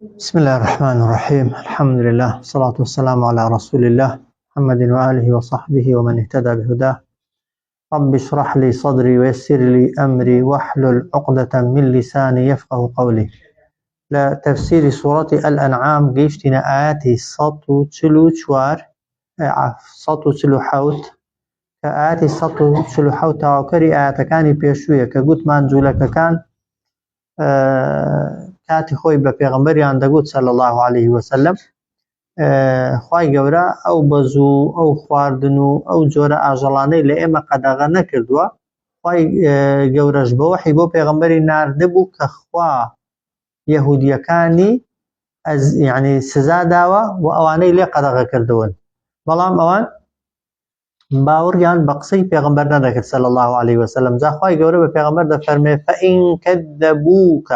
بسم الله الرحمن الرحيم الحمد لله والصلاة والسلام على رسول الله محمد وآله وصحبه ومن اهتدى بهداه رب اشرح لي صدري ويسر لي أمري واحلل عقدة من لساني يفقه قولي لە تەفسیری سوڕەتی الانعام گەیشتینە ئایەتی 144 147 کە ئایەتی 147 تەواوکەری ئایەتەکانی پێشوویە کە گوتمان جوولەکەکان کاتی خۆی بە پێغەمبەریان دەگوت صلی الله علیه وسلم خوای گەورە ئەو بەز و ئەو خواردن و ئەو جۆرە ئاژەڵانەی لە ئێمە قەدەغە نەکردووە خوای گەورەش بە وەحی بۆ پێغەمبەری ناردبوو کە خوا یەهودیەکانی یعنی سزا داوە و ئەوانەی لێ قەدەغە کردوون بەڵام ئەوان باوەڕیان بە قسەی پێغەمبەر نەدەکرد صلی الله علیه وسلم جا خوای گەورە بە پێغەمبەر دەفەرمێ فإن كذبوك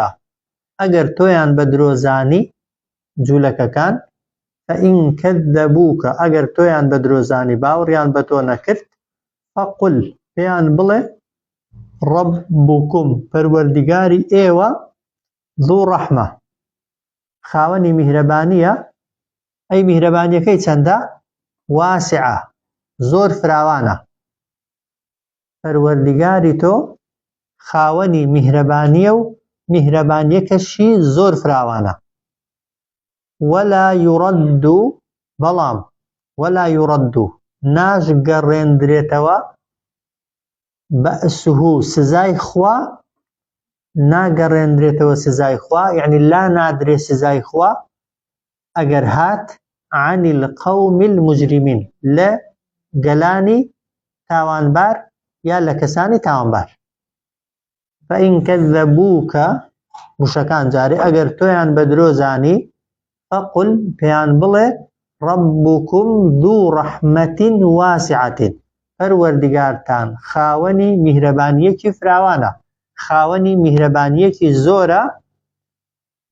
ئەگەر تۆیان بە درۆزانی جوولەکەکان فإن كذبوك ئەگەر تۆیان بە درۆزانی باوەڕیان بە تۆ نەکرد فقل پێیان بڵێ ربكم پەروەردگاری ئێوە ذو ڕەحمە خاوەنی میهرەبانیە ئەی میهرەبانیەکەی چەندە؟ واسعە، زۆر فراوانە. پەروەردگاری تۆ خاوەنی میهرەبانیە و میهرەبانیەکەشی زۆر فراوانە. ولا یرد بەڵام ولا یرد ناشگەڕێندرێتەوە بەئسه سزای خوا ناگەڕێندرێتەوە سزای خوا یعنی لا نادرێ سزای خوا ئەگەر هات عن القوم المجرمین لە گەلانی تاوانبار یا لە کەسانی تاوانبار فإن كذبوك وشەکان جارێ ئەگەر تۆیان بە درۆ زانی فقل پێیان بڵێ ربكم ذو رحمة واسعة پەروەردگارتان خاوەنی میهرەبانیەکی فراوانە خاوەنی میهرەبانیەکی زۆرە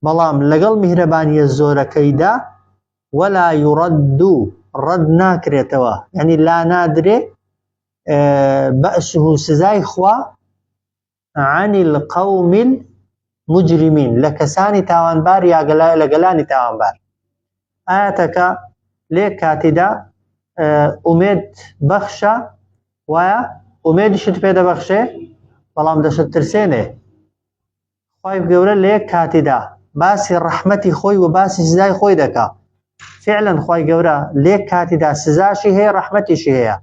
بەڵام لەگەڵ میهرەبانیە زۆرەکەیدا ولا يرد ڕەد ناکرێتەوە یعنی لا نادرێ بەئسه سزای خوا عن القوم المجرمین لە کەسانی تاوانبار یا لە گەلانی تاوانبار ئاەتەکە لێ کاتیدا ئومێد بەخشە وایە ئومێدیشت پێ دەبەخشێ بەڵام دەشت ترسێنێ خوای گەورە لە یەک کاتیدا باسی ڕەحمەتی خۆی و باسی سزای خۆی دەکا فعلا خوای گەورە لێک کاتیدا سزاشی هەیە ڕەحمەتیشی هەیە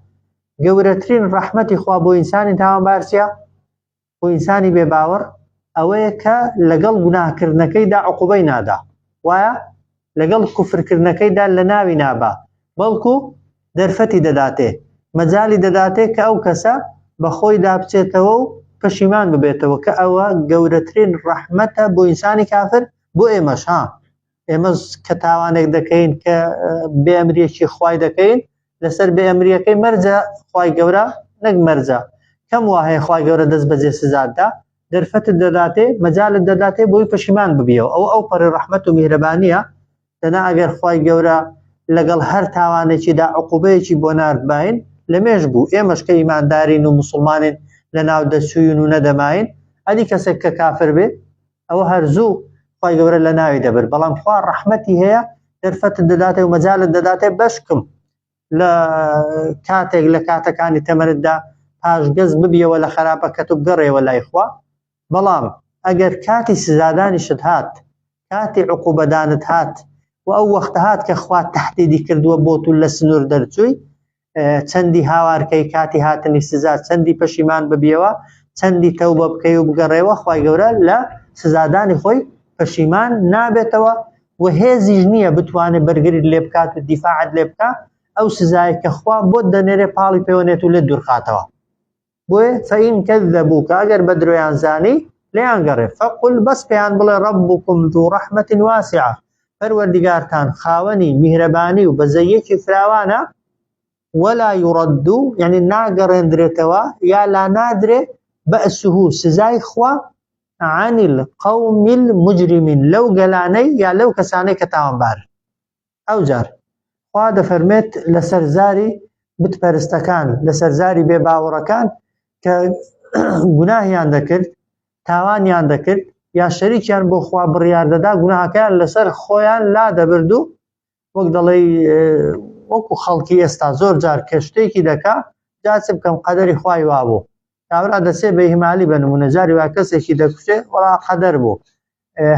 گەورەترین ڕەحمەتی خوا بۆ ئینسانی تاوانبار چییە بۆ ئینسانی بێ باوەڕ ئەوەیە کە لەگەڵ گوناهکردنەکەیدا عقوبەی نادا وایە لەگەڵ کوفرکردنەکەیدا لە ناوی نابا بەڵکو دەرفەتی دەداتێ مەجالی دەداتێ کە ئەو کەسە بە خۆیدا بچێتەوە و پەشیمان ببێتەوە کە ئەوە گەورەترین ڕەحمەتە بۆ ئینسانی کافر بۆ ئێمەش ها ئێمە کە تاوانێک دەکەین کە بێئەمریەکی خوای دەکەین لەسەر بێئەمریەکەی مەرجە خوای گەورە نەک مەرجە کەم وا هەیە خوای گەورە دەست بەجێ سزاتدا دەرفەتت دەداتێ مەجالت دەداتێ بۆی پەشیمان ببیەوە ئەو ئەو پەڕی ڕەحمەت و میهرەبانیە دەنا ئەگەر خوای گەورە لەگەڵ هەر تاوانێکیدا عقوبەیەکی بۆ ناردباین لە مێژ بوو ئێمەش کە ئیماندارین و موسڵمانین لە ناو دەچووین و نەدەماین ئەدی کەسێک کە کافر بێ ئەوە هەر زوو خوای گەورە لە ناوی دەبرد بەڵام خوا ڕەحمەتی هەیە دەرفەتت دەداتێ و مەجالت دەداتێ بەشکم لە کاتێک لە کاتەکانی تەمەنتدا پاشگەز ببیەوە لە خراپەکەت و بگەڕێوە لای خوا بەڵام ئەگەر کاتی سزادانیشت هات کاتی عقوبەدانت هات و ئەو وەختە هات کە خوا تهدیدی کردووە بۆ تو لە سنوور دەرچووی چەندی هاوارکەی کاتی هاتنی سزا چەندی پەشیمان ببیەوە چەندی تەوبە بکەی و بگەڕێوە خوای گەورە لە سزادانی خۆی پەشیمان نابێتەوە و هێزیش نییە بتوانێت بەرگریت لێ بکات و دیفاعت لێ بکات ئەو سزایە کە خوا بۆت دەنێرێ پاڵی پێوەنێت و لێت دوورخاتەوە بۆیە فإن كذبوك ئەگەر بە درۆیان زانی لێیان گەڕێ فقل بەس پێیان بڵێ ربكم ذو رحمة واسعة پەروەردگارتان خاوەنی میهرەبانی و بەزەیەکی فراوانە ولا يرد یعنی ناگەڕێندرێتەوە یا لا نادرێ بەئسه سزای خوا عن القوم المجرمين لەو گەلانەی یا لەو کەسانەی کە تاوانبارن ئەوجار خوا دەفەرمێت لەسەر زاری بتپەرستەکان لەسەر زاری بێباوەڕەکان کە گوناهیان دەکرد تاوانیان دەکرد یا شەریکیان بۆ خوا بڕیار دەدا گوناهەکەیان لەسەر خۆیان لا دەبرد و وەک دەڵێی وەکو خەڵکی ئێستا زۆر جار کە شتێکی دەکا جا چ بکەم قەدەری خوای وابوو کابرا دەچێ بە ئیهمالی بە نمونە جاری وا کەسێکی دەکوشێ وەڵا قەدەر بوو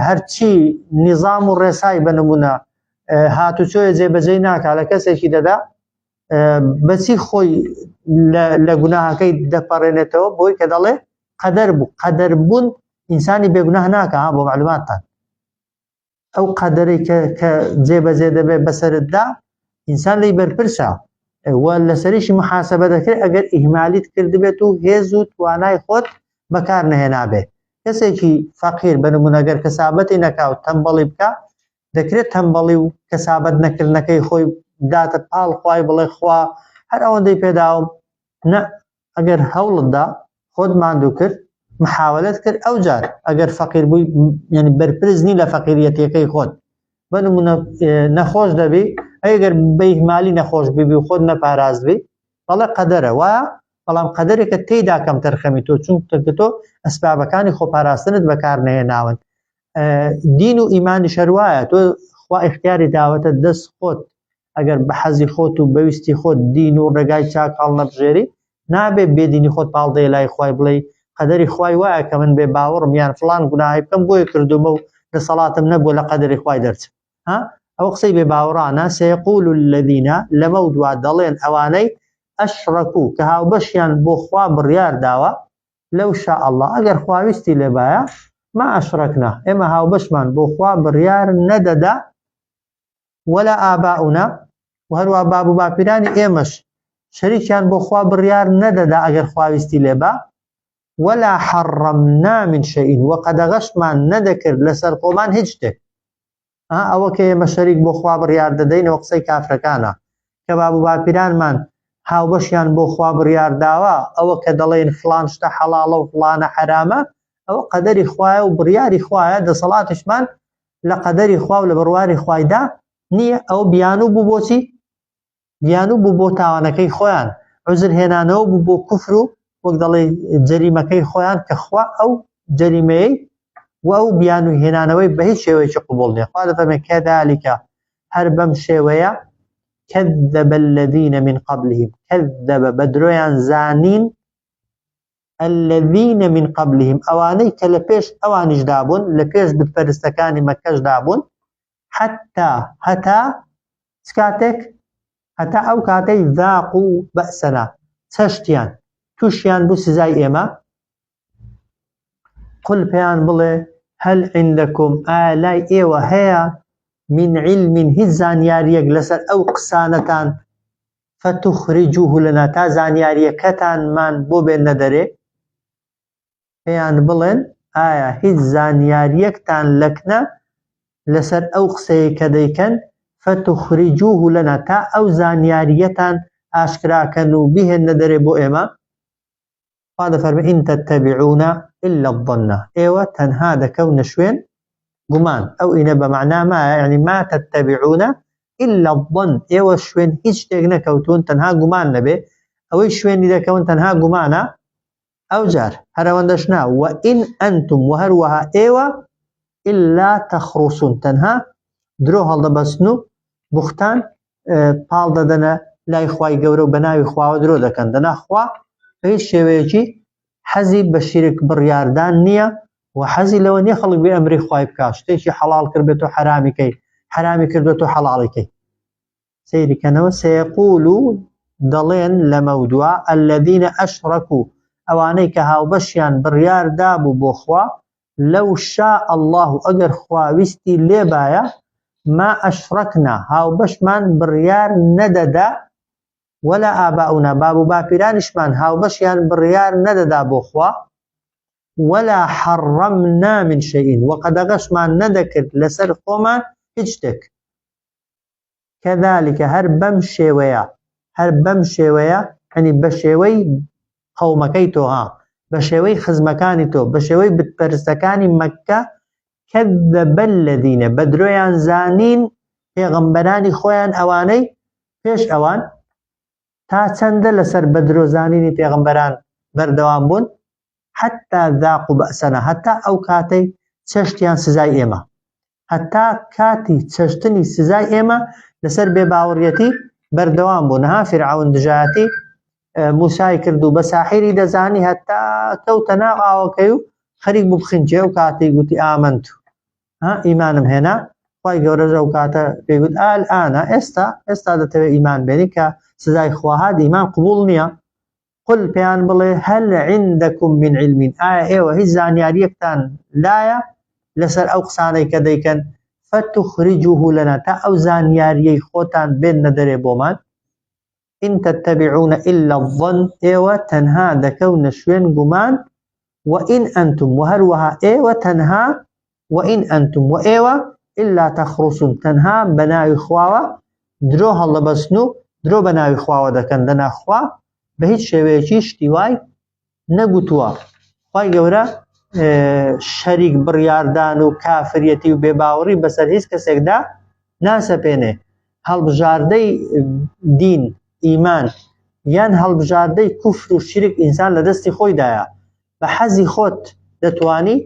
هەرچی نیزام و ڕێسای بە نمونە هاتوچۆیە جێبەجێی ناکا لە کەسێکی دەدا بەچی خۆی لە گوناهەکەی دەپەڕێنێتەوە بۆی کە دەڵێ قەدەر بوو قەدەر بوون ئینسانی بێگوناه ناکە ها بۆ معلوماتتان ئەو قەدەرەی کە کە جێبەجێ دەبێت بەسەرتدا ئینسان لی بەرپرسە و لەسەریشی محاسبە دەکرێت ئەگەر ئیهمالیت کردبێت و هێز و توانای خۆت بەکار نەهێنابێ کەسێکی فەقیر بە نمونەگەر کەسابەتی نەکا و تەمبەڵی بکە دەکرێت تەمبەڵی و کەسابەت نەکردنەکەی خۆی بداتە پاڵ خوای بڵێ خوا هەر ئەوەندەی پێداوم نە ئەگەر هەوڵت دا خۆت ماندوو کرد محاولەت کرد ئەو جار ئەگەر فەقیر بووی یعنی بەرپرس نی لە فەقیریەتەکەی خۆت بە نمونە نەخۆش دەبی ئەگەر بە ئیهمالی نەخۆش ببی و خۆت نەپاراست بی بەڵێ قەدەرە وایە بەڵام قەدەرێکە تێیدا کەم تەرخەمی تۆ چونکە تۆ ئەسبابەکانی خۆپاراستنت بەکار نەهێناون دین و ئیمانیش هەر وایە تۆ خوا ئیختیاری داوەتە دەست خۆت ئەگەر بە حەزی خۆت و بەویستی خۆت دین و ڕێگای چاک هەڵنەبژێری نابێ بێدینی خۆت پاڵدەیە لای خوای بڵێ قەدەری خوای وایە کە من بێ باوەڕم یان فڵان گوناهی بکەم بۆیە کردومە و دەسەڵاتم نەبووە لە قەدەری خوای دەرچم ها ئەو قسەی بێ باوەڕانە سەیقول الذین لەمە دوا دەڵێن ئەوانەی ئەشرەکو کە هاوبەشیان بۆ خوا بڕیار داوە لو شاء اللە ئەگەر خوا ویستی لێ بایە ما اشرکنا ئێمە هاوبەشمان بۆ خوا بڕیار نەدەدا ولا آباؤنا و هەروە باب و باپیرانی ئێمەش شەریکیان بۆ خوا بڕیار نەدەدا ئەگەر خوا ویستی لێ با ولا حرمنا من شيء و قەدەغەشمان نەدەکرد لەسەر خۆمان هیچ شتێک ئا ئەوە کە ئێمە شەریک بۆ خوا بڕیار دەدەینەوە قسەی کافرەکانە کە باب و باپیرانمان هاوبەشیان بۆ خوا بڕیار داوە ئەوە کە دەڵێن فڵان شتە حەڵاڵە و فڵانە حەرامە ئەوە قەدەری خوایە و بڕیاری خوایە دەسەڵاتیشمان لە قەدەری خوا و لە بڕواری خوایدا نییە ئەو بیانوو بوو بۆچی بیانوو بوو بۆ تاوانەکەی خۆیان، عوزر هێنانەوە بوو بۆ کوفر و وەک دەڵێی جەریمەکەی خۆیان کە خوا ئەو جەریمەیەی و ئەو بیانوو هێنانەوەی بە هیچ شێوەیەکی قبوڵ نییە. خوا دەفەرمێ کذلک هەر بەم شێوەیە کذب الذین من قبلهم کذب بە درۆیان زانین الذین من قبلهم ئەوانەی کە لە پێش ئەوانیشدا بوون لە پێش بتپەرستەکانی مەککەشدا بوون حتا هەتا چ کاتێک هەتا ئەو کاتەی ذاقوا بەئسنا چەشتیان تووشیان بوو سزای ئێمە قل پێیان بڵێ هل عندكم ئایا لای ئێوە هەیە من علم هیچ زانیاریەک لەسەر ئەو قسانەتان فتخرجوه لنا تا زانیاریەکەتانمان بۆ بێننە دەرێ پێیان بڵێن ئایا هیچ زانیاریەکتان لەکنە لەسەر ئەو قسەیە کە دەیکەن فتخرجوه لنا تا ئەو زانیاریەتان ئاشکراکەن و بهێننە دەرێ بۆ ئێمە خوا دەفەرمێ ان تتبعون الا الظن ئێوە تەنها دەکەونە شوێن گومان ئەو ئینە بە مەعنا مایە یعنی ما تتبعون الا الظن ئێوە شوێن هیچ شتێک نەکەوتون تەنها گومان نەبێ ئەوەی شوێنی دەکەون تەنها گومانە ئەو جار هەرەوەندەش نا و ئین ئەنتم و هەروەها ئێوە ئللا تەخڕوسون تەنها درۆ هەڵدەبەستن و بوختان پاڵ دەدەنە لای خوای گەورە و بە ناوی خواوە درۆ دەکەن دەنا خوا بە هیچ شێوەیەکی حەزی بە شیرک بڕیاردان نییە و حەزی لەوە نییە خەڵک بێ ئەمری خوای بکا شتێکی حەڵاڵ کردبێت و حەرامی کەی حەرامی کردوێت و حەڵاڵی کەی سەیری کەنەوە سەیەقول و دەڵێن لەمەودوا الذین ئەشرەکو ئەوانەی کە هاوبەشیان بڕیار دابوو بۆ خوا لو شاء اللە ئەگەر خوا ویستی لێبایە ما اشرکنا هاوبەشمان بڕیار نەدەدا ولا آباؤنا باب و باپیرانیشمان هاوبەشیان بڕیار نەدەدا بۆ خوا ولا حرمنا من شيء و قەدەغەشمان نەدەکرد لەسەر خۆمان هیچ شتێک کذلک هەر بەم شێوەیە هەر بەم شێوەیە یعنی بە شێوەی قەومەکەی تۆ ها بە شێوەی خزمەکانی تۆ بە شێوەی بتپەرستەکانی مەککە کذب الذین بە درۆیان زانین پێغەمبەرانی خۆیان ئەوانەی پێش ئەوان تا چەندە لەسەر بەدرۆزانینی پێغەمبەران بەردەوام بوون حتا ذاقوا بەئسنا هەتا ئەو کاتەی چەشتیان سزای ئێمە. هەتا کاتی چەشتنی سزای ئێمە لەسەر بێباوەڕیەتی بەردەوام بوون. ها فیرعەون دژایەتی موسای کرد و بە ساحیری دەزانی هەتا کەوتە ناو ئاوەکەی و خەریک بوو بخنکێ و کاتی گوتی ئامەنت ها ئیمانم هێنا خوای گەورەش ئەو کاتە پێی گوت ئال ئانا ئێستا ئێستا دەتەوێت ئیمان بێنی کە سزای خوا هات ئیمان قبوڵ نییە قل پێیان بڵێ هل عندكم من علم ئایا ئێوە هیچ زانیاریەکتان لایە لەسەر ئەو قسانەی کە دەیکەن فتخرجوه لنا تا ئەو زانیاریەی خۆتان بێننە دەرێ بۆمان إن تتبعون إلا الظن ئێوە تەنها دەکەونە شوێن گومان وإن أنتم وهروەها ئێوە تەنها وإن أنتم وئێوە إلا تخرصون تەنها بە ناوی خواوە درۆ هەڵدەبەستن و درۆ بە ناوی خواوە دەکەن دەنا خوا بە هیچ شێوەیەکی شتی وای نەگوتووە خوای گەورە شەریک بڕیاردان و کافریەتی و بێباوەڕی بەسەر هیچ کەسێکدا ناسەپێنێ هەڵبژاردەی دین ئیمان یان هەڵبژاردەی کوفر و شرک ئینسان لە دەستی خۆیدایە بە حەزی خۆت دەتوانی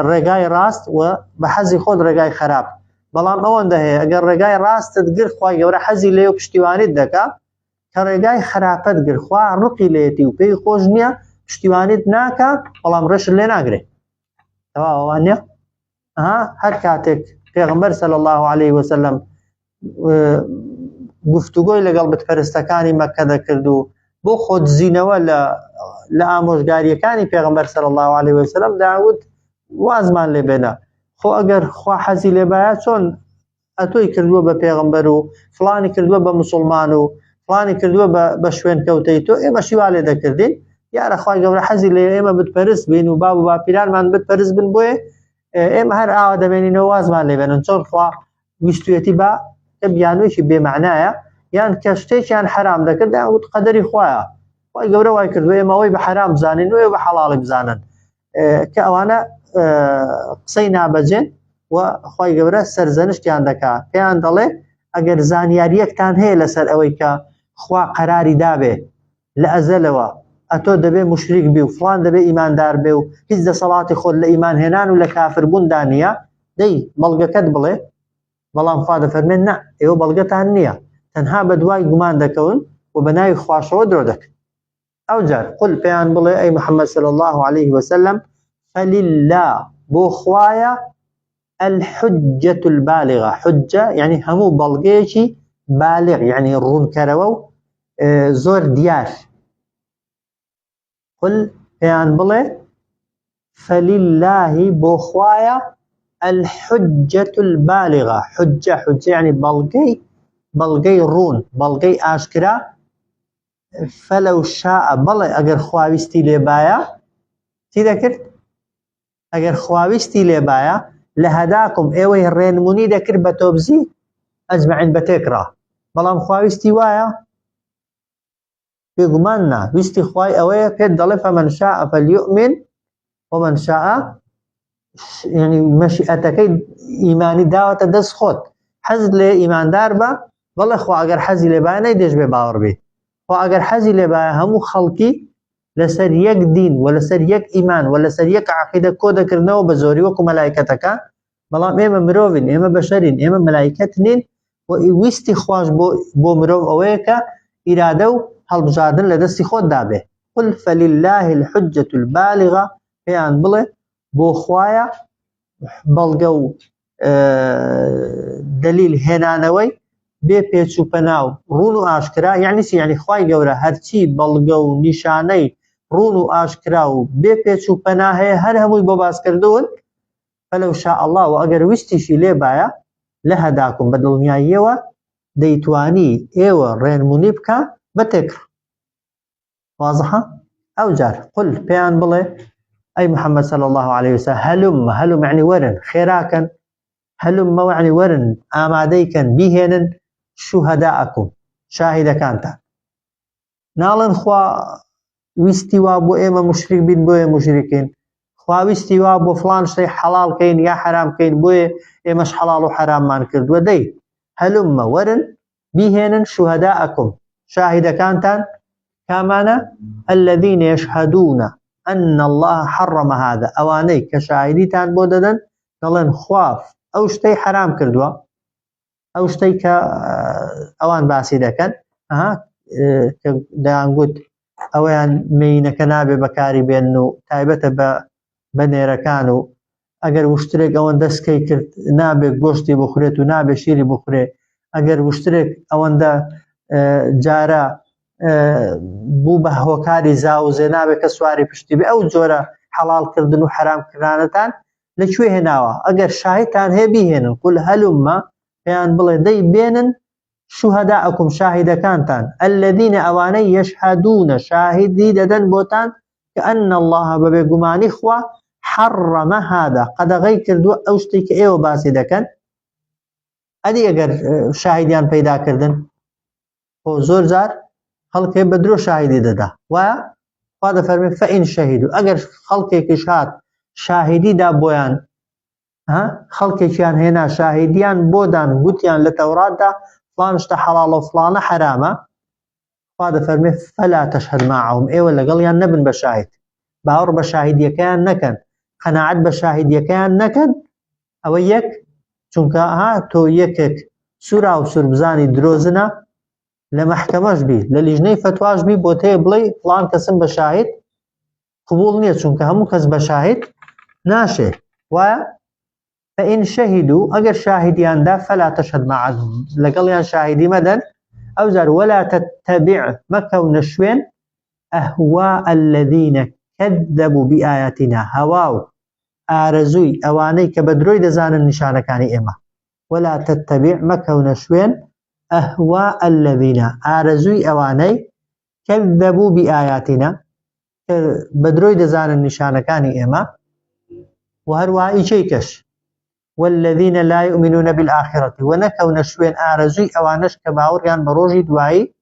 ڕێگای ڕاست و بە حەزی خۆت ڕێگای خراپ بەڵام ئەوەندە هەیە ئەگەر ڕێگای ڕاستت گرت خوای گەورە حەزی لێ و پشتیوانیت دەکا کە ڕێگای خراپەت گرت خوا ڕقی لێتی و پێی خۆش نییە پشتیوانیت ناکا بەڵام ڕێشت لێ ناگرێ تەواوە وانە ها هەر کاتێک پێغمبەر صلی الله علیه وسلم گفتوگۆی لەگەڵ بتپەرستەکانی مەککە دەکرد و بۆ خۆدزینەوە لە لە ئامۆژگاریەکانی پێغمبەر صلی الله علیه وسلم داوت وازمان لێ بێنە خۆ ئەگەر خوا حەزی لێبایە چۆن ئەتۆی کردووە بە پێغمبەر و فلانی کردووە بە مسلمان و فلانی کردووە بە شوێن کەوتەی تۆ ئێمە شیوا لێ دەکردین یارە خوای گەورە حەزی لێ ئێمە بتپەرست بین و باب و باپیرانمان بتپەرست بن بۆیە ئێمە هەر ئاوا دەمێنینەوە وازمان لێ بێنن چۆن خوا ویستویەتی با کە بیانوویەکی بێمەعنایە یان کە شتێکیان حەرام دەکرد دەیان وت قەدەری خوایە خوای گەورە وای کردووە ئێمە ئەوەی بە حەرام بزانین و ئێوە بە حەڵاڵی بزانن کە ئەوانە قسەی نابەجێن و خوای گەورە سەرزەنشتیان دەکا پێیان دەڵێ ئەگەر زانیاریەکتان هەیە لەسەر ئەوەی کە خوا قەراری دابێ لە ئەزەلەوە ئەتۆ دەبێ موشریک بی و فڵان دەبێ ئیماندار بێ و هیچ دەسەڵاتی خۆت لە ئیمان هێنان و لە کافر بووندا نییە دەی بەڵگەکەت بڵێ بەڵام خوا دەفەرمێن نا ئێوە بەڵگەتان نییە تەنها بە دوای گومان دەکەون و بە ناوی خواشەوە درۆ دەکەن ئەوجار قل پێیان بڵێ ئەی محەممەد صلی الله عليه وسلم فلله بۆ خوایە الحجة البالغة حجة یعنی هەموو بەڵگەیەکی بالغ یعنی ڕوونکەرەوە و زۆر دیار قل پێیان بڵێ فلله بۆ خوایە الحجة البالغة حجة حجة یعنی بەڵگەی بەڵگەی ڕوون بەڵگەی ئاشکرا فلو شاء بەڵێ ئەگەر خواویستی لێبایە چی دەکرد ئەگەر خوا ویستی لێ بایە لهداکم ئێوەی ڕێنمونی دەکرد بە تۆبزی ئەجمعین بە تێکڕا بەڵام خوا ویستی وایە بێگومان نا ویستی خوای ئەوەیە پێت دەڵێ فمن شاء فلیؤمن ومن شاء یعنی مەشیئەتەکەی ئیمانی داوەتە دەست خۆت حەزت لێ ئیماندار بە بەڵێ خوا ئەگەر حەزی لێ بایە نەیدێش بێ باوەڕ بی خوا ئەگەر حەزی لێ بایە هەموو خەڵکی لەسەر یەک دین و لەسەر یەک ئیمان و لەسەر یەک عقیدە کۆ دەکردنەوە بە زۆری وەکو مەلایکەتەکان بەڵام ئێمە مرۆڤین ئێمە بەشەرین ئێمە مەلایکەت نین و ویستی خواش بۆ بۆ مرۆڤ ئەوەیە کە ئیرادە و هەڵبژاردن لە دەستی خۆتدا بێ قل فلله الحجة البالغة پێیان بڵێ بۆ خوایە بەڵگە و دەلیل هێنانەوەی بێ پێچ و پەنا و ڕوون و ئاشکرا یعنی چی یعنی خوای گەورە هەرچی بەڵگە و نیشانەی ڕوون و ئاشکرا و بێ پێچ و پەنا هەیە هەر هەمووی بۆ باس کردوون فلو شاء الله و ئەگەر ویستیشی لێ بایە لەهەداکم بە دڵنیاییەوە دەیتوانی ئێوە ڕێنمونی بکە بە تێکڕ واضحە ئەوجار قل پێیان بڵێ ئەی محەممەد صلی الله عليه وسلم هەلم هەلم یعنی وەرن خێراکەن هەلم مەوعنی وەرن ئامادەیکەن بیهێنن شوهەداءکم شاهیدەکانتان ناڵێن خوا ویستی وا بۆ ئێمە مشریک بین بۆیە مشریکین خوا ویستی وا بۆ فلان شتەی حەڵاڵ کەین یا حەرام کەین بۆیە ئێمەش حەڵاڵ و حەراممان کردووە دەی هەلمە وەرن بیهێنن شوهەداءکم شاهیدەکانتان کامانە الذین یشهدون أن الله حرم هذا ئەوانەی کە شاهیدیتان بۆ دەدەن دەڵێن خوا ئەو شتەی حەرام کردووە ئەو شتەی کە ئەوان باسی دەکەن کە دەیانگوت ئەوەیان مێینەکە نابێ بەکاری بێن و تایبەتە بە بە نێرەکان و ئەگەر وشترێک ئەوەندە سکەی کرد نابێ گۆشتی بخورێت و نابێ شیری بخورێ ئەگەر وشترێک ئەوەندە جارە بوو بە هۆکاری زاوزێ نابێت کە سواری پشتی بێ ئەو جۆرە حەڵاڵکردن و حەرامکردانەتان لە کوێ هێناوە ئەگەر شاهیدتان هەیە بیهێنن قل هەلومە پێیان بڵێ دەی بێنن شهداءکم شاهیدەکانتان الذین ئەوانەی یشهدون شاهیدی دەدەن بۆتان کە ان اللە بە بێگومانی خوا حرم هذا قەدەغەی کردووە ئەو شتێک کە ئێوە باسی دەکەن ئەدی ئەگەر شاهیدیان پەیدا کردن خۆ زۆر جار خەڵکێ بە درۆ شاهیدی دەدا وایە خوا دەفەرمێ فەئین شەهید و ئەگەر خەڵکێکیش هات شاهیدی دا بۆیان ها خەڵکێکیان هێنا شاهیدیان بۆ دان گوتیان لە تەوراتدا فڵان شتە حەڵاڵە و فڵانە حەرامە خوا دەفەرمێ فلا تشهد معهم ئێوە لەگەڵیان نەبن بە شاهید باوەڕ بە شاهیدیەکەیان نەکەن قەناعەت بە شاهیدیەکەیان نەکەن ئەوە یەک چونکە ها تۆ یەکێک سوورا و سوور بزانی درۆزنە لە مەحکەمەش بی لە لیژنەی فەتواش بی بۆ تێ بڵێ فڵان کەسم بە شاهید قبول نییە چونکە هەموو کەس بە شاهید ناشێ وایە فإن شهدوا ئەگەر شاهیدیان دا فلا تشهد معهم لەگەڵیان شاهیدی مەدەن ئەوجار ولا تتبع مەکەونە شوێن أهواء الذين كذبوا بآياتنا هەوا و ئارەزووی ئەوانەی کە بە درۆی دەزانن نیشانەکانی ئێمە ولا تتبع مەکەونە شوێن أهواء الذين ئارەزووی ئەوانەی كذبوا بآياتنا کە بە درۆی دەزانن نیشانەکانی ئێمە و هەروەها ئیچەی کەش والذین لا يؤمنون بالآخرة و نەکەونە شوێن ئارەزووی ئەوانەش کە باوەڕیان بە ڕۆژی دوایی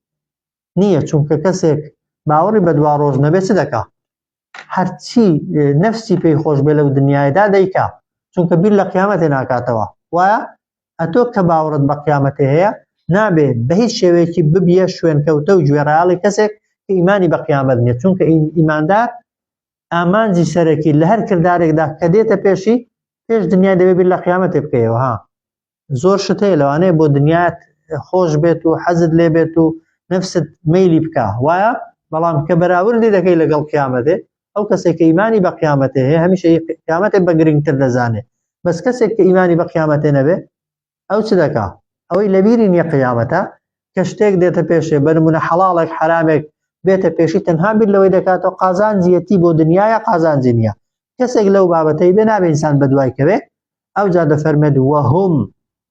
نییە چونکە کەسێک باوەڕی بە دوا ڕۆژ نەبێت چ دەکا هەرچی نەفسی پێی خۆش بێ لەو دنیایدا دەیکا چونکە بیر لە قیامەتێ ناکاتەوە وایە ئەتۆ کە باوەڕت بە قیامەتێ هەیە نابێ بە هیچ شێوەیەکی ببیە شوێنکەوتە و گوێڕایەڵی کەسێک کە ئیمانی بە قیامەت نییە چونکە ئیماندار ئامانجی سەرەکی لە هەر کردارێکدا کە دێتە پێشی پێش دنیای دەبێ بیر لە قیامەتێ بکەیەوە ها زۆر شت هەیە لەوانەیە بۆ دنیات خۆش بێت و حەزت لێ بێت و نفست مەیلی بکە وایە بەڵام کە بەراوردی دەکەی لەگەڵ قیامەتێ ئەو کەسێک کە ئیمانی بە قیامەتێ هەیە هەمیشە قیامەتێ بە گرنگتر دەزانێ بەس کەسێک کە ئیمانی بە قیامەتێ نەبێ ئەو چ دەکا ئەوەی لەبیری نییە قیامەتە کە شتێک دێتە پێشێ بە نمونە حەڵاڵێک حەرامێک بێتە پێشی تەنها بیر لەوەی دەکاتەوە قازانجیەتی بۆ دنیاە قازانجی نییە کەسێک لەو بابەتەی بێ نابێ ئینسان بەدوای کەوێ ئەوجا دەفەرمێت وهم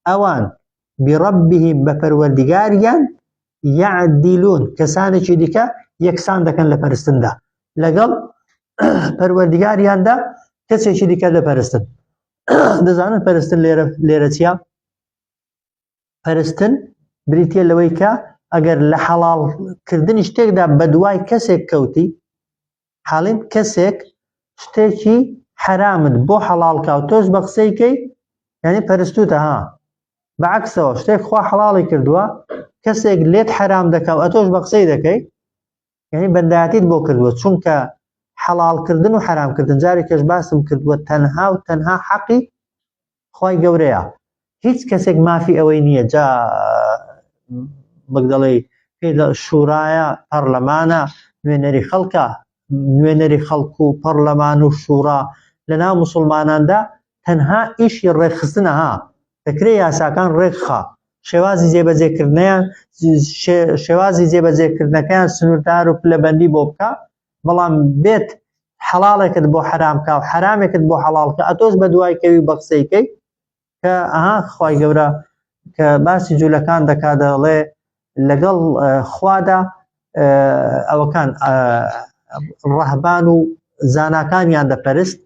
ئەوان بربهم بە پەروەردگاریان یعدلون کەسانێکی دیکە یەکسان دەکەن لە پەرستندا لەگەڵ پەروەردگاریاندا کەسێکی دیکە دەپەرستن دەزانن پەرستن لێرە لێرە چییە پەرستن بریتە لەوەی کە ئەگەر لە حەڵاڵ کردنی شتێکدا بەدوای کەسێک کەوتی حاڵین کەسێک شتێکی حەرامت بۆ حەڵاڵ کا و تۆش بە قسەی کەی یعنی پەرستوتە ها بەعکسەوە شتێک خوا حەڵاڵی کردووە کەسێک لێت حەرام دەکا و ئەتۆش بە قسەی دەکەی یعنی بەندایەتیت بۆ کردووە چونکە حەڵاڵکردن و حەرامکردن جارێکێش باسم کردووە تەنها و تەنها حەقی خوای گەورەیە هیچ کەسێک مافی ئەوەی نییە جا وەک دەڵێی پێی لە شورایە پەرلەمانە نوێنەری خەڵکە نوێنەری خەڵک و پەرلەمان و شورا لە ناو مسلماناندا تەنها ئیشی ڕێکخستنە ها دەکرێت یاساکان ڕێکخا شێوازی جێبەجێکردنیان شێوازی جێبەجێکردنەکەیان سنووردار و پلەبەندی بۆ بکە بەڵام بێت حەڵاڵێکت بۆ حەرام کا و حەرامێکت بۆ حەڵاڵ کە ئەتۆش بە دوای کەوی بە قسەی کەی کە ئەها خوای گەورە کە باسی جوولەکان دەکا دەڵێ لەگەڵ خوادا ئەوەکان ڕەهبان و زاناکانیان دەپەرست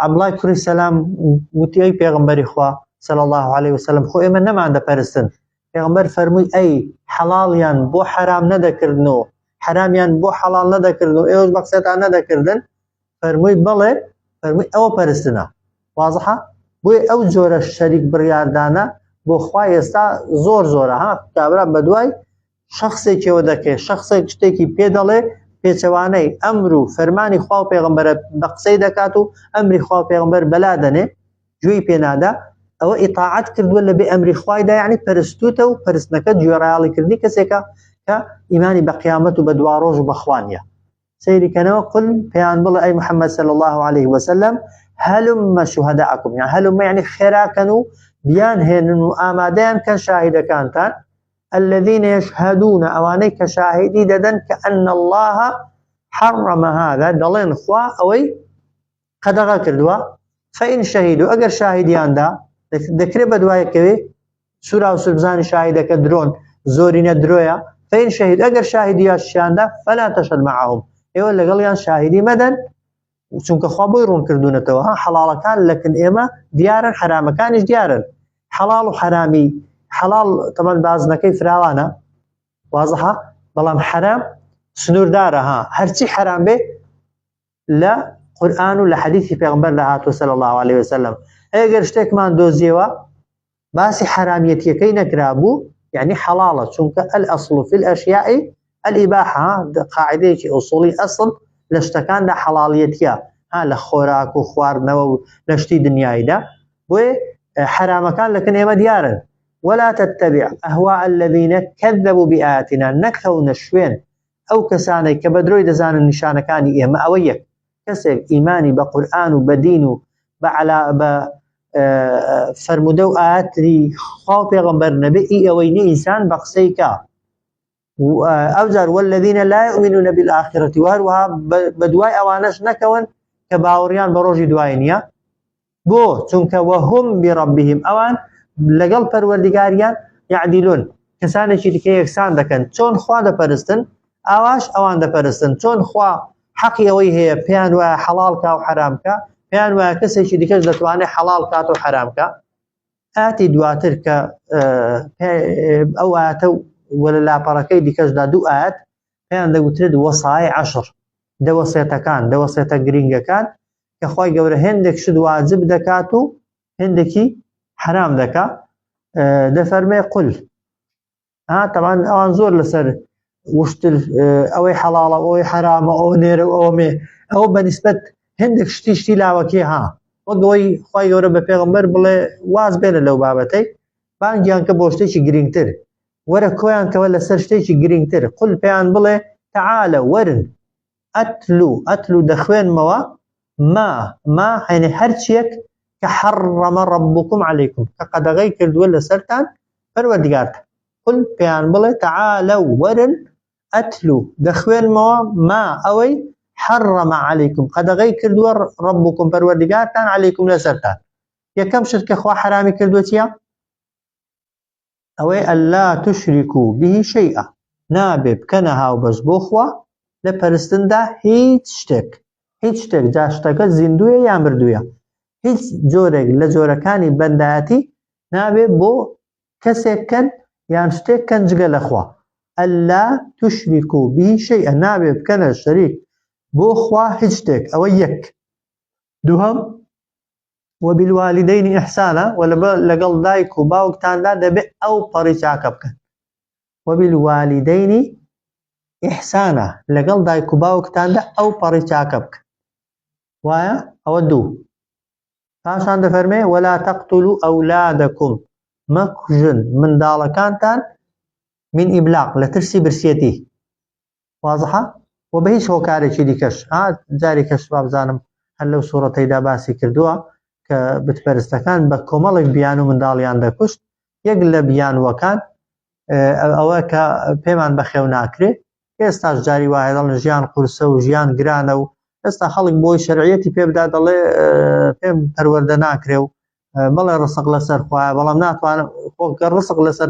عەبدوڵای کوڕی سەلام وتی ئەی پێغەمبەری خوا صلی الله علیه وسلم خۆ ئێمە نەمان دەپەرستن پێغەمبەر فەرمووی ئەی حەڵاڵیان بۆ حەرام نەدەکردن و حەرامیان بۆ حەڵاڵ نەدەکردن و ئێوەش بە قسەتان نەدەکردن فەرمووی بەڵێ فەرمووی ئەوە پەرستنە وازحە بۆیە ئەو جۆرە شەریک بڕیاردانە بۆ خوا ئێستا زۆر زۆرە ها کابرا بەدوای شخصێکەوە دەکەێت شخصێک شتێکی پێ دەڵێ پێچەوانەی ئەمر و فەرمانی خوا و پێغەمبەرە بە قسەی دەکات و ئەمری خوا و پێغەمبەر بەلا دەنێ گوێی پێنادا ئەوە ئیتاعەت کردووە لە بێ ئەمری خوایدا یعنی پەرستوتە و پەرستنەکە گوێڕایەڵیکردنی کەسێکە کە ئیمانی بە قیامەت و بە دواڕۆژ و بەخوا نییە. سەیری کەنەوە قل پێیان بڵێ ئەی محەممەد صلی الله عليه وسلم هەلم شهداءکم یان هەلم یعنی خێراکەن و بیان هێنن و ئامادەیان کەن شاهیدەکانتان الذين يشهدون ئەوانەی کە شاهیدی دەدەن کە أن الله حرم هذا دەڵێن خوا ئەوەی قەدەغە کردووە فإن شهدوا ئەگەر شاهیدیاندا دەکرێت بە دوایەکەوێ سورا و سوربزانی شاهیدەکە درۆن زۆرینە درۆیە فإن شهد ئەگەر شاهیدیاشیاندا فلا تشهد معهم ئێوە لەگەڵیان شاهیدی مەدەن چونکە خوا بۆی ڕوون کردوونەتەوە ها حەڵاڵەکان لەکن ئێمە دیارن حەرامەکانیش دیارن حەڵاڵ و حەرامی حەڵاڵ تەمان بازنەکەی فراوانە وازحە بەڵام حەرام سنووردارە ها هەرچی حەرام بێ لە قورئان و لە حەدیثی پێغمبەردا هاتووە صلی الله علیه وسلم ئەگەر شتێکمان دۆزیەوە باسی حرامیەتیەکەی نەکرابوو یعنی حەڵاڵە چونکە الأصل في الأشياء الإباحة قاعدەیەکی ئوسوڵی ئەسڵ لە شتەکاندا حەڵاڵیەتیە ها لە خۆراک و خواردنەوە و لە شتی دنیاییدا بۆیە حرامەکان لەکن ئێمە دیارن ولا تتبع أهواء الذين كذبوا بآياتنا نەکەونە شوێن ئەو کەسانەی کە بە درۆی دەزانن نیشانەکانی ئێمە ئەوە یەک کەسێک ئیمانی بە قورئان و بە دین و بە علا بە فەرموودە و ئاەتری خوا و پێغەمبەر نەبێ ئی ئەوەی نیە ئینسان بە قسەی کا ئەوجار والذین لا يؤمنون بالآخرة و هەروەها بە دوای ئەوانەش نەکەون کە باوەڕیان بە ڕۆژی دوای نییە بۆ؟ چونکە وهم بربهم ئەوان لەگەڵ پەروەردگاریان یعدلون کەسانێکی دیکە یەکسان دەکەن چۆن خوا دەپەرستن ئاواش ئەوان دەپەرستن چۆن خوا حەقی ئەوەی هەیە پێیان وایە حەڵاڵ کا و حەرام کا پێیان وایە کەسێکی دیکەش دەتوانێت حەڵاڵ کات و حەرام کا ئاتی دواتر کە ئەو ئاەتە وە لە لاپەڕەکەی دیکەشدا دوو ئاەت پێیان دەگوترێت وەسای عەشر دەوەسێتەکان دەوەسێتە گرنگەکان کە خوای گەورە هێندێک شت واجب دەکات و هێندێکی حرام دەکا دەفەرمێ قل ها تەمان ئەوان زۆر لەسەر وشتر ئەوەی حەڵاڵە ئەوەی حرامە ئەو نێرە و ئەوە مێ ئەوە بە نسبەت هێندێک شتی شتی لاوەکی ها وەک ئەوەی خوای گەورە بە پێغەمبەر بڵێ واز بێنە لەو بابەتەی بانگیان کە بۆ شتێکی گرنگتر وەرە کۆیان کەوە لەسەر شتێکی گرنگتر قل پێیان بڵێ تەعالە وەرن ئەتلو، ئەتلو دەخوێنمەوە، ما، ما یانی هەرچیەک کە حرم ربکم علیکم کە قەدەغەی کردووە لەسەرتان پەروەردگارتان. قل پێیان بڵێ تعالوا وەرن ئەتلو دەخوێنمەوە ما ئەوەی حرم علیکم قەدەغەی کردووە ربکم پەروەردگارتان علیکم لەسەرتان. یەکەم شت کە خوا حەرامی کردووە چییە؟ ئەوەی ئەلا تشریکو به شیئا نابێ بکەنە هاوبەش بۆ خوا لە پەرستندا هیچ شتێک هیچ شتێک جا شتەکە زیندوویە یا مردوویە هیچ جۆرێک لە جۆرەکانی بەندایەتی نابێ بۆ کەسێک کەن یان شتێک کەن جگە لە خوا ئەلا تشریکو به شیئا نابێ بکەنە شەریک بۆ خوا هیچ شتێک ئەوە یەک دووهەم وبالوالدین احسانا و لەگەڵ دایک و باوکتاندا دەبێ ئەو پەڕی چاکە بکەن وبالوالدین احسانا لەگەڵ دایک و باوکتاندا ئەو پەڕی چاکە بکەن وایە ئەوە دوو پاشان دەفەرمێ ولا تقتلوا اولادکم مەکوژن منداڵەکانتان من ئیبلاق لە ترسی برسیەتی وازحە وە بە هیچ هۆکارێکی دیکەش ها جاری کەش وابزانم هەر لەو سوڕەتەیدا باسی کردووە کە بتپەرستەکان بە کۆمەڵێک بیان و منداڵیان دەکوشت یەک لە بیانوەکان ئەوە کە پێمان بەخێو ناکرێ ئێستاش جاری وایە دەڵێن ژیان قورسە و ژیان گرانە و ئێستا خەڵک بۆی شەرعیەتی پێ بدا دەڵێ پێم پەروەردە ناکرێ و بەڵێ ڕسق لەسەر خوایە بەڵام ناتوانم خۆ گەر ڕسق لەسەر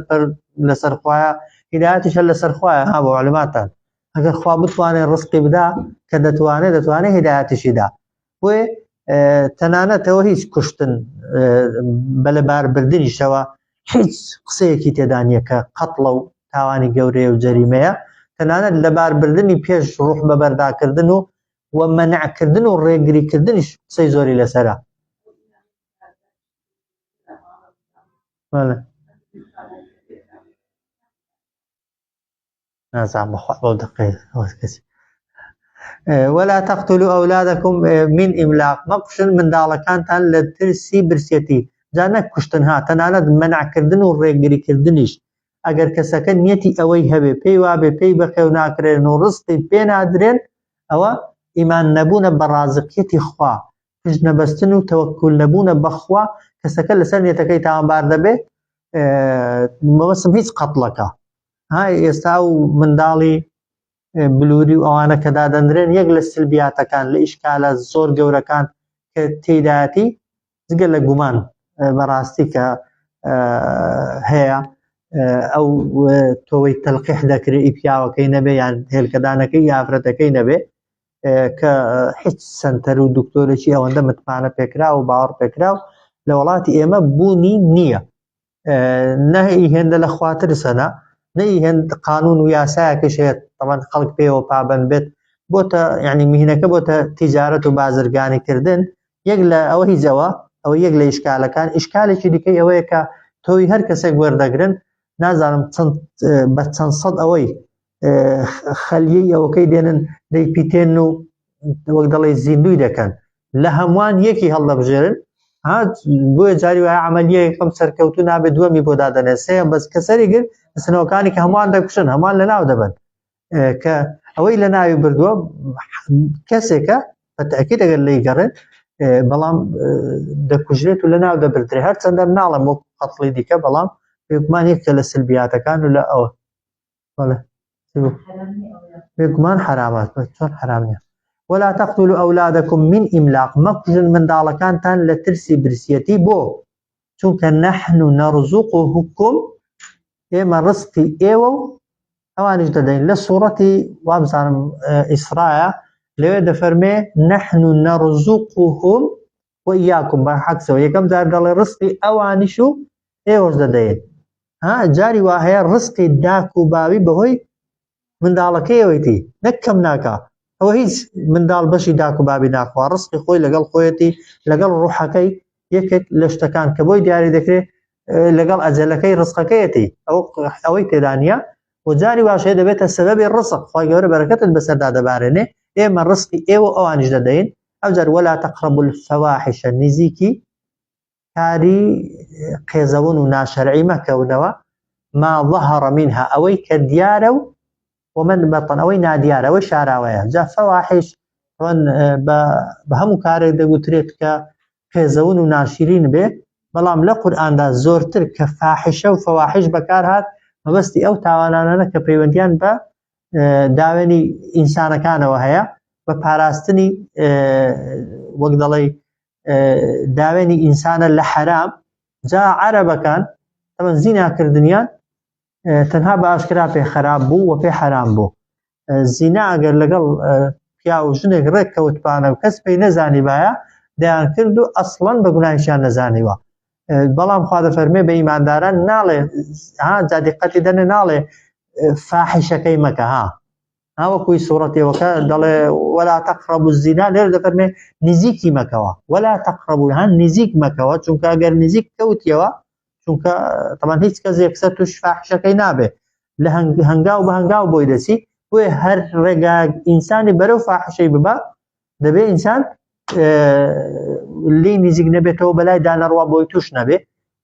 لەسەر خوایە هیدایەتیش هەر لەسەر خوایە ها بۆ معلوماتان ئەگەر خوا بتوانێت ڕسقی بدا کە دەتوانێت دەتوانێت هیدایەتیشی دا بۆیە تەنانەتەوە هیچ کوشتن بە لەباربردنیشەوە هیچ قسەیەکی تێدا نییە کە قەتڵە و تاوانی گەورەیە و جەریمەیە تەنانەت لەباربردنی پێش ڕوح بەبەرداکردن و و مەنعکردن و ڕێگریکردنیش قسەی زۆری لەسەرە. بەڵێ. نازانم بەخوا بەو دەقەیە ئەوە کەسی. ولا تقتلوا أولادكم من إملاق مەکوژن منداڵەکانتان لە ترسی برسێتی جا نەک کوشتن ها تەنانەت مەنعکردن و ڕێگریکردنیش ئەگەر کەسەکە نیەتی ئەوەی هەبێ پێی وابێ پێی بەخێو ناکرێن و ڕزقی پێ نادرێن ئەوە ئیمان نەبوونە بە ڕازقیەتی خوا پشت نەبەستن و تەوەکول نەبوونە بەخوا کەسەکە لەسەر نیەتەکەی تاوانبار دەبێ مەبەستم هیچ قەتڵەکە ها ئێستا و منداڵی بلوری و ئەوانە کە دادەنرێن یەک لە سلبیاتەکان لە ئیشکالە زۆر گەورەکان کە تێدایەتی جگە لە گومان بەڕاستی کە هەیە ئەو تۆوەی تەلقیح دەکرێت ئی پیاوەکەی نەبێ یان هێلکەدانەکەی یافرەتەکەی نەبێ کە هیچ سنتەر و دکتۆرێکی ئەوەندە متمانە پێکرا و باوەڕ پێکرا و لە وڵاتی ئێمە بوونی نییە نە ئی هێندە لە خوا ترسەنە نە ئی هێند قانون و یاسایەکەش هەیە تەمان خەڵک پێوە پابند بێت بۆتە یعنی میهنەکە بۆتە تیجارەت و بازرگانی کردن یەک لە ئەوە هیچەوە ئەوە یەک لە ئیشکالەکان ئیشکالێکی دیکەی ئەوەیە کە تۆی هەر کەسێک وەردەگرن نازانم چەند بە چەند سەد ئەوەی خەلیەی ئەوەکەی دێنن دەیپیتێن و وەک دەڵێ زیندوی دەکەن لە هەمووان یەکی هەڵدەبژێرن ها بۆیە جاری وایە عملیە یەکەم سەرکەوتو نابێت دووەمی بۆ دادەنێ سێیەم بەس کە سەری گرت سنەوەکانی کە هەمووان دەکوشن هەمووان لە ناو دەبن کە ئەوەی لە ناوی بردووە کەسێکە بەتەکیید ئەگەر لی گەڕێن بەڵام دەکوژرێت و لە ناو دەبردرێ هەرچەندە ناڵم وەک قەتڵی دیکە بەڵام بێگومان یەکە لە سلبیاتەکان و لە ئەوە بەڵێ بێگومان حرامات چۆن حرام نییە ولا تقتلوا أولادكم من إملاق مەکوژن منداڵەکانتان لە ترسی برسیەتی بۆ چونکە نحن نرزقكم ئێمە ڕزقی ئێوە و ئەوانیش دەدەین لە سوڕەتی وابزانم ئیسرایە لەوێ دەفەرمێ نحن نرزقهم وإياكم بە عەکسەوە یەکەم جار دەڵێ ڕزقی ئەوانیش و ئێوەش دەدەین ها جاری وا هەیە ڕزقی داک و باوی بەهۆی منداڵەکەیەوەیتی نەک کەم ناکا ئەوە هیچ منداڵ بەشی داک و بابی ناخوا ڕزقی خۆی لەگەڵ خۆیەتی لەگەڵ ڕوحەکەی یەکێک لە شتەکان کە بۆی دیاری دەکرێت لەگەڵ ئەجەلەکەی ڕزقەکەیەتی ئەو ئەوەی تێدا نییە و جاری واش هەیە دەبێتە سەبەبی ڕزق خوای گەورە بەرەکەتت بەسەردا دەبارێنێ ئێمە ڕزقی ئێوە ئەوانیش دەدەین ئەوجار ولا تقربوا الفواحش نزیکی کاری قێزەون و ناشەرعی مەکەونەوە ما ظهر منها ئەوەی کە دیارە و ومن بطن ئەوەی نادیارە ئەوەی شاراوەیە جا فەواحش بە هەموو کارێک دەگوترێت کە قێزەون و ناشرین بێ بەڵام لە قورئاندا زۆرتر کە فاحشە و فەواحش بەکار هات مەبەستی ئەو تاوانانە کە پەیوەندیان بە داوێنی ئینسانەکانەوە هەیە بە پاراستنی وەک دەڵێ داوێنی ئینسانە لە حەرام جا عەرەبەکان تەمەن زیناکردنیان تەنها بە ئاشکرا پێ خراپ بوو و پێ حەرام بوو زینا ئەگەر لەگەڵ پیا و ژنێک ڕێک کەوتبانە و کەس پێی نەزانیبایە دەیان کرد و ئەسڵەن بە گوناهیشیان نەزانیوە بەڵام خوا دەفەرمێ بە ئیمانداران ناڵێ ها جا دیقەتی دەنێ ناڵێ فاحیشەکەی مەکە ها ها وەکوی سوڕەتێوەکە دەڵێ ولا تقربوا الزنا لێرە دەفەرمێ نزیکی مەکەوە ولا تقربوا ها نزیک مەکەوە چونکە ئەگەر نزیک کەوتیەوە چونکە تەمان هیچ کەس یەکسەر توش فاحشەکەی نابێ لە هەنگاو بە هەنگاو بۆی دەچی بۆیە هەر ڕێگا ئینسانی بەرەو فاحشەی ببا دەبێ ئینسان لی نزیک نەبێتەوە بەلای دانەڕوا بۆی توش نەبێ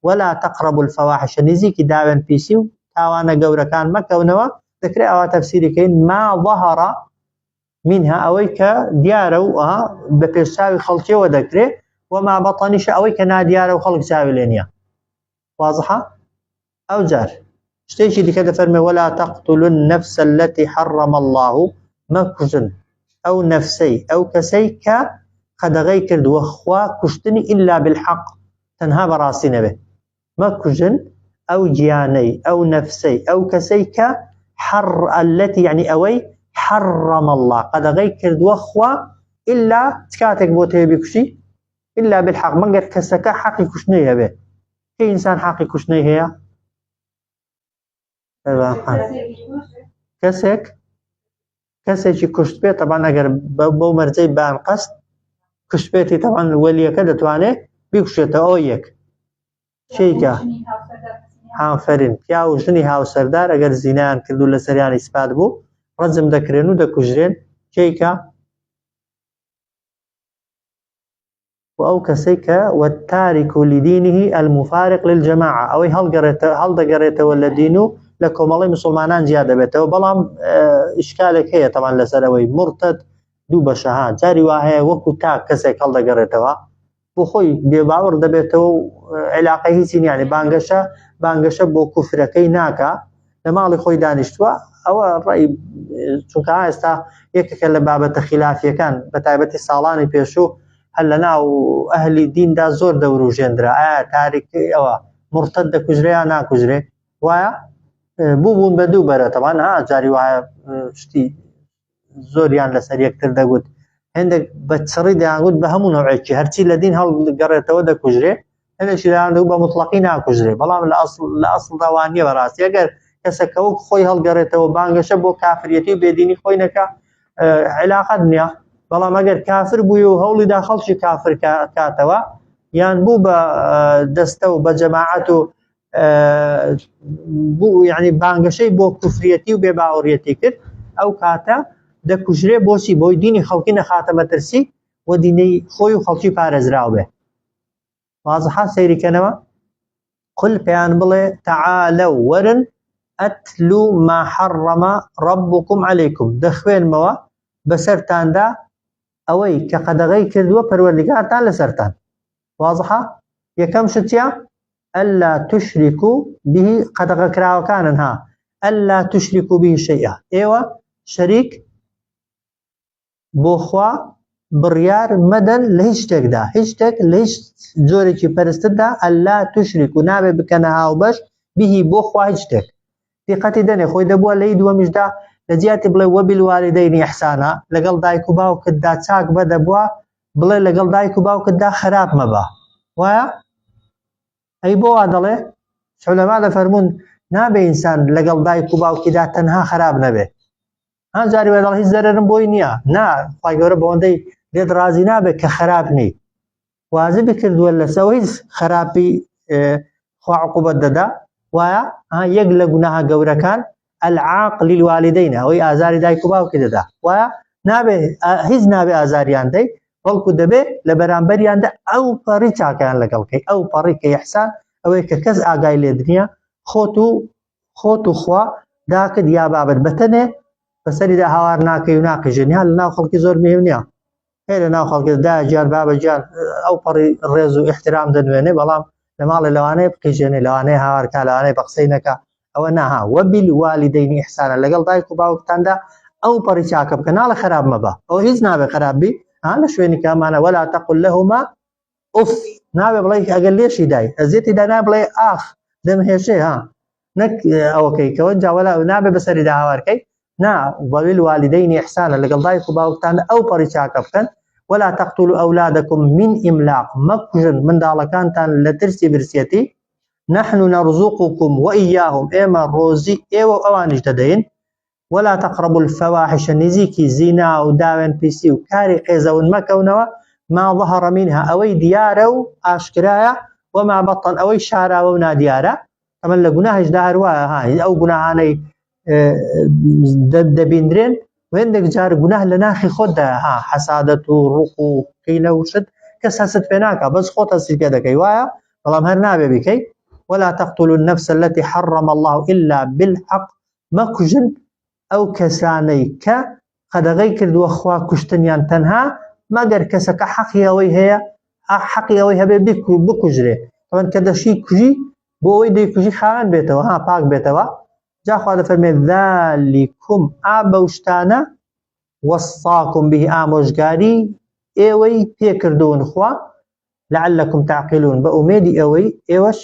ولا تقربوا الفواحش نزیکی داوێن پیسی و تاوانە گەورەکان مەکەونەوە دەکرێت ئەوە تەفسیریکەین ما ظهر منها ئەوەی کە دیارە و بە پێشچاوی خەڵکیەوە دەکرێت وما بەطەنیشە ئەوەی کە نادیارە و خەڵک چاوی لێ نییە واضحە ئەو جار شتێکی دیکە دەفەرمێ ولا تقتلوا النفس التي حرم الله مەکوژن ئەو نەفسەی ئەو کەسەی کە قەدەغەی کردووە خوا کوشتنی ئللا بالحق تەنها بەڕاستی نەبێ مەکوژن ئەو گیانەی ئەو نەفسەی ئەو کەسەی کە حر التي یعنی ئەوەی حرم الله قەدەغەی کردووە خوا ئللا چ کاتێک بۆ تێ بیکوشی إلا بالحق مەگەر کەسەکە حەقی کوشتنەی هەبێ کە ئینسان حەقی کوشتنەی هەیە کەسێک کەسێکی کوشت بێت تەبان ئەگەر بەو مەرجەی بان قەست کوشتبێتی تەبان وەلیەکە دەتوانێت بیکوشێتەوە ئەو یەک شەیکە ئافەرین پیاو و ژنی هاوسەردار ئەگەر زینایان کرد و لەسەریان ئیسپات بوو ڕەجم دەکرێن و دەکوژرێن کێیکە؟ و ئەو کەسەی کە والتارک لدینه المفارق للجماعە ئەوەی هەڵگەڕێتە هەڵدەگەڕێتەوە لە دین و لە کۆمەڵی مسلمانان جیا دەبێتەوە بەڵام ئیشکالێک هەیە تەمان لەسەر ئەوەی مرتد دوو بەشە ها جاری وا هەیە وەکو تا کەسێک هەڵدەگەڕێتەوە بۆ خۆی بێباوەڕ دەبێتەوە و علاقەی هیچی نییە یعنی بانگەشە بانگەشە بۆ کوفرەکەی ناکا لە ماڵی خۆی دانیشتووە ئەوە ڕێی چونکە ئێستا یەکێکە لە بابەتە خلافیەکان بە تایبەتی ساڵانی پێشوو هەر لە ناو ئەهلی دیندا زۆر دەوروژێندرا ئایا تاریک ئەوە مرتد دەکوژرێ یا ناکوژرێ وایە بوو بوون بە دوو بەرە تەوان ها جاری وایە شتی زۆریان لەسەر یەکتر دەگوت هێندێک بە چڕی دەیانگوت بە هەموو نەوعێکی هەرچی لە دین هەڵگەڕێتەوە دەکوژرێ هەندێکی دەیان بە مطلقی ناکوژرێ بەڵام لە ئەسڵ لە ئەسڵدا وان نییە بەڕاستی ئەگەر کەسەکە وەک خۆی هەڵگەڕێتەوە بانگەشە بۆ کافریەتی و بێدینی خۆی نەکا علاقەت نییە بەڵام ئەگەر کافر بووی و هەوڵیدا خەڵکی کافر کاتەوە یان بوو بە دەستە و بە جەماعەت و بوو یعنی بانگەشەی بۆ کوفریەتی و بێباوەڕیەتی کرد ئەو کاتە دەکوژرێ بۆچی بۆی دینی خەڵکی نەخاتە مەترسی و دینەی خۆی و خەڵکی پارێزراو بێ وازحە سەیری کەنەوە قل پێیان بڵێ تعالوا وەرن ئەتلو ما حرم ربكم عليكم دەخوێنمەوە بەسەرتاندا ئەوەی کە قەدەغەی کردووە پەروەردگارتان لەسەرتان وازحە یەکەم شت چیە ئەلا تشرکو به قەدەغەکراوەکانن ها ئەلا تشرکو به شەیئا ئێوە شەریک بۆ خوا بڕیار مەدەن لە هیچ شتێکدا هیچ شتێک لە هیچ جۆرێکی پەرستندا ئەلا تشرکو نابێ بکەنە هاوبەش بهی بۆ خوا هیچ شتێک دیقەتی دەنێ خۆی دەبووە لەی دووەمیشدا لە جیاتی بڵێ وەبیلوالدەین ئیحسانا لەگەڵ دایک و باوکتدا چاک بە دەبووە بڵێ لەگەڵ دایک و باوکتدا خراپ مەبە وایە ئەی بۆ وا دەڵێ علەما دەفەرموون نابێ ئینسان لەگەڵ دایک و باوکیدا تەنها خراپ نەبێ ها جاری وای دەڵێ هیچ زەرەرم بۆی نییە نا خوای گەورە بەوەندەی لێت ڕازی نابێت کە خراپ نی واجبی کردووە لەسەر هیچ خراپی خوا عقوبەت دەدا وایە ها یەک لە گوناهە گەورەکان العاق للوالدین ئەوەی ئازاری دایک و باوکی دەدا وایە نابێ هیچ نابێ ئازاریان دەی بەڵکو دەبێ لە بەرامبەریاندا ئەو پەڕی چاکیان لەگەڵکەی ئەو پەڕی کە یحسان ئەوەی کە کەس ئاگای لێت نییە خۆت و خۆت و خوا داکت یا بابت بەتەنێ بەسەریدا هاوار ناکەی و ناقیژێنی ها لەناو خەڵکی زۆر مهم نییە هەیە لە ناو خەڵکی دا گیان بابە گیان ئەو پەڕی ڕێز و احترام دەنوێنێ بەڵام لە ماڵێ لەوانەیە بقیژێنێ لەوانەیە هاوارکا لەوانەیە بە قسەی نەکا ئەوە ناها وەبیل والدەینی ئیحسانە لەگەڵ دایک و باوکتاندا ئەو پەڕی چاکە بکە ناڵێ خراپ مەبە ئەوە هیچ نابێ خراپ بی ها لە شوێنی کامانە ولا تقل لهما ئوف نابێ بڵێ ئەگەر لێشی دای ئەزیەتی دا نابێ بڵێ ئاخ دەمهێشێ ها نەک ئەوەکەی کەەوە جاوەلا نابێ بەسەریدا هاوارکەی نا وبالوالدين إحسانا لەگەڵ دایک و باوکتان ئەو پەڕی چاکە بکەن ولا تقتلوا أولادكم من إملاق مەکوژن منداڵەکانتان لە ترسی برسیەتی نحن نرزقكم وإياهم ئێمە ڕۆزی ئێوە و ئەوانیش دەدەین ولا تقربوا الفواحش نزیکی زینا و داوێن پیسی و کاری قێزەون مەکەونەوە ما ظهر منها ئەوەی دیارە و ئاشکرایە وما بطن ئەوەی شاراوە و نادیارە ئەمە لە گوناهیشدا هەروایە ها ئەو گوناهانەی دەبیندرێن هێندێک جار گوناه لە ناخی خۆتدا ها حەسادەت و ڕق و قینە و شت کەس هەست پێ ناکا بەس خۆت هەستی پێ دەکەی وایە بەڵام هەر نابێ بیکەی ولا تقتلوا النفس التي حرم الله إلا بالحق مەکوژن ئەو کەسانەی کە قەدەغەی کردووە خوا کوشتنیان تەنها مەگەر کەسەکە حەقی ئەوەی هەیە حەقی ئەوەی هەبێ بکوژرێ ئەوەن کە دەشی کوژی بۆ ئەوەی دەیکوژی خاوێن بێتەوە ها پاک بێتەوە جا خوا دەفەرمێت ذالکم ئا بەو شتانە وەصاکم به ئامۆژگاری ئێوەی پێکردوون خوا لعلکم تعقلون بە ئومێدی ئەوەی ئێوەش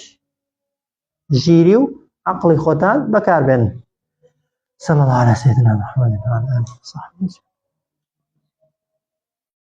ژیری و عەقڵی خۆتان بەکاربێنن. صلى الله على سيدنا محمد وعلى آله وصحبه أجمعين.